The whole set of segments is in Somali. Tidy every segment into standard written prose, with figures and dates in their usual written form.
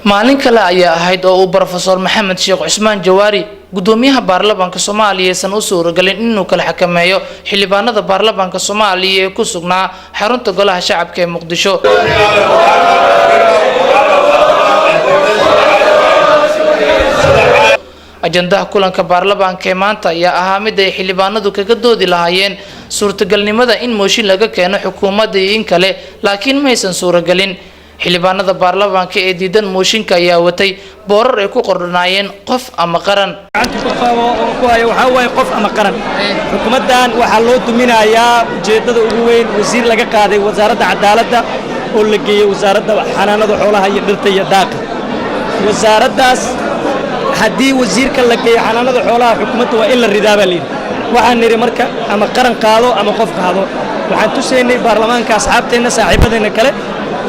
Maalin kale ayaa ahayd oo uu Brofesor Maxamed Sheekh Cusmaan Jawaari, gudoomiyaha baarlamaanka Soomaaliya, aysan u suuragelin inuu kala xakameeyo xildhibaanada baarlamaanka Soomaaliya ee ku sugnaa xarunta Golaha Shacabka ee Muqdisho. Ajandaha kulanka baarlamaanka ee maanta ayaa ahaa mid ay xildhibaanadu kaga doodi lahaayeen suurtagalnimada in mooshin laga keeno xukuumadda iyo in kale, laakiin ma aysan suuragelin. Xildhibaanada baarlamaanka ee diidan mooshinka ayaa watay boorar ay ku qordhanaayeen "qof ama qaran". Waxaa waaye qof ama qaran. Xukuumaddan waxaa loo duminayaa ujeeddada ugu weyn wasiir laga qaaday Wasaaradda Cadaaladda oo la geeyey Wasaaradda Xanaanada Xoolaha iyo Dhirta iyo Daaqa. Wasaaraddaas haddii wasiirka la geeyo xanaanada xoolaha, xukuumadda waa in la ridaa baa layidhi. Waxaan nidhi marka ama qaran qaado ama qof qaado. Waxaan tusaynay baarlamaanka, asxaabteenna, saaxiibadeenna kale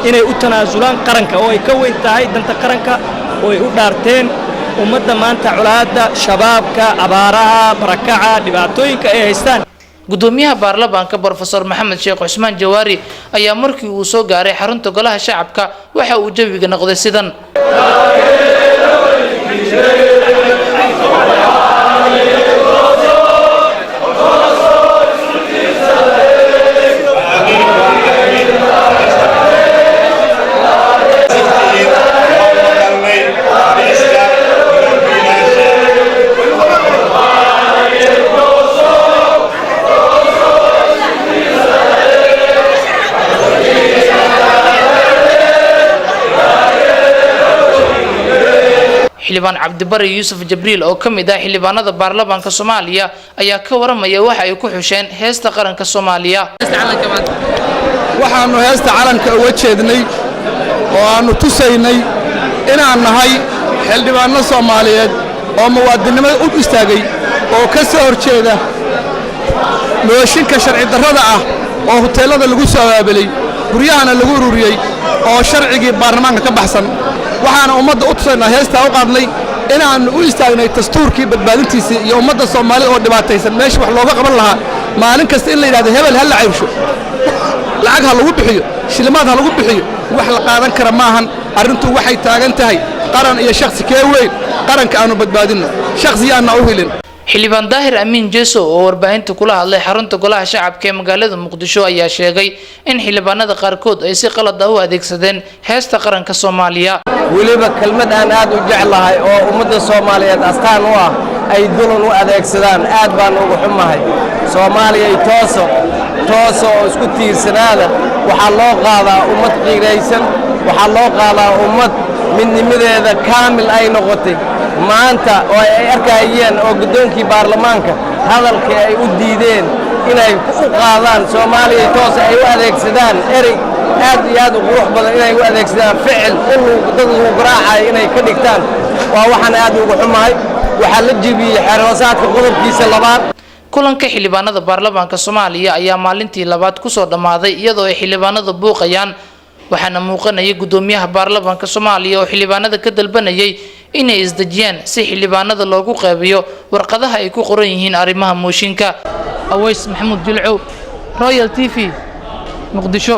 inay u tanaasulaan qaranka oo ay ka weyn tahay danta qaranka oo ay u dhaarteen. Ummadda maanta colaadda shabaabka, abaaraha, barakaca, dhibaatooyinka ay haystaan. Gudoomiyaha baarlamaanka, Brofesor Maxamed Sheekh Cusmaan Jawaari, ayaa markii uu soo gaaray xarunta Golaha Shacabka waxa uu jawiga noqday sidan. Xildhibaan Cabdibari Yuusuf Jabriil oo ka mid ah xildhibaanada baarlamaanka Soomaaliya ayaa ka waramaya waxa ay ku xusheen heesta qaranka Soomaaliya. Waxaannu heesta calanka uga jeednay oo aannu tusaynay inaan nahay xildhibaanno Soomaaliyeed oo muwaadinnimada u istaagay oo ka soo hor jeeda mooshinka sharci darrada ah oo huteellada lagu soo abaabelay, guryahana lagu ururiyey, oo sharcigii baarlamaanka ka baxsan. Waxaana ummadda u tusaynaa heestaa u qaadnay inaannu u istaagnay dastuurkii badbaadintiisii iyo ummadda Soomaalida oo dhibaataysan meesha wax looga qaban lahaa. Maalin kasta in la yidhahdo hebel ha la cayrsho, lacag ha lagu bixiyo, shilimaad ha lagu bixiyo, wax la qaadan kara maahan. Arrintu waxay taagan tahay qaran iyo shakhsi, kee weyn? Qaranka aanu badbaadinno, shakhsiyaanna u helin. Xildhibaan Daahir Amiin Jeso oo warbaahinta kula hadlay xarunta Golaha Shacabka ee magaalada Muqdisho ayaa sheegay in xildhibaanada qaarkood ay si qalad ah u adeegsadeen heesta qaranka Soomaaliya. Weliba kelmad aan aad u jeclahay oo ummadda Soomaaliyeed astaan u ah ay dulan u adeegsadaan, aad baan ugu xumahay. Soomaaliyay tooso, tooso oo isku tiirsanaada. Waxaa loo qaadaa ummad qiiraysan, waxaa loo qaadaa ummad midnimadeeda kaamil ay noqotay maanta oo ay arkayeen oo guddoonkii baarlamaanka hadalkii ay u diideen inay u qaadaan Soomaaliya toos ay u adeegsadaan erey aad iyo aad u qurux badan, inay u adeegsadaan ficil dad lagu garaacayo inay ka dhigtaan, waa waxaan aad ugu xumahay. Waxaa la jebiyey xeer hoosaadka qodobkiisa labaad. Kulanka xildhibaanada baarlamaanka Soomaaliya ayaa maalintii labaad kusoo dhammaaday iyadoo ay xildhibaanadu buuqayaan, waxaana muuqanayay gudoomiyaha baarlamaanka Soomaaliya oo xildhibaanada ka dalbanayay inay isdejiyaan si xildhibaanada loogu qeybiyo warqadaha ay ku qoran yihiin arrimaha mooshinka. Aweys Maxamuud Jilcow, Royal TV, Muqdisho.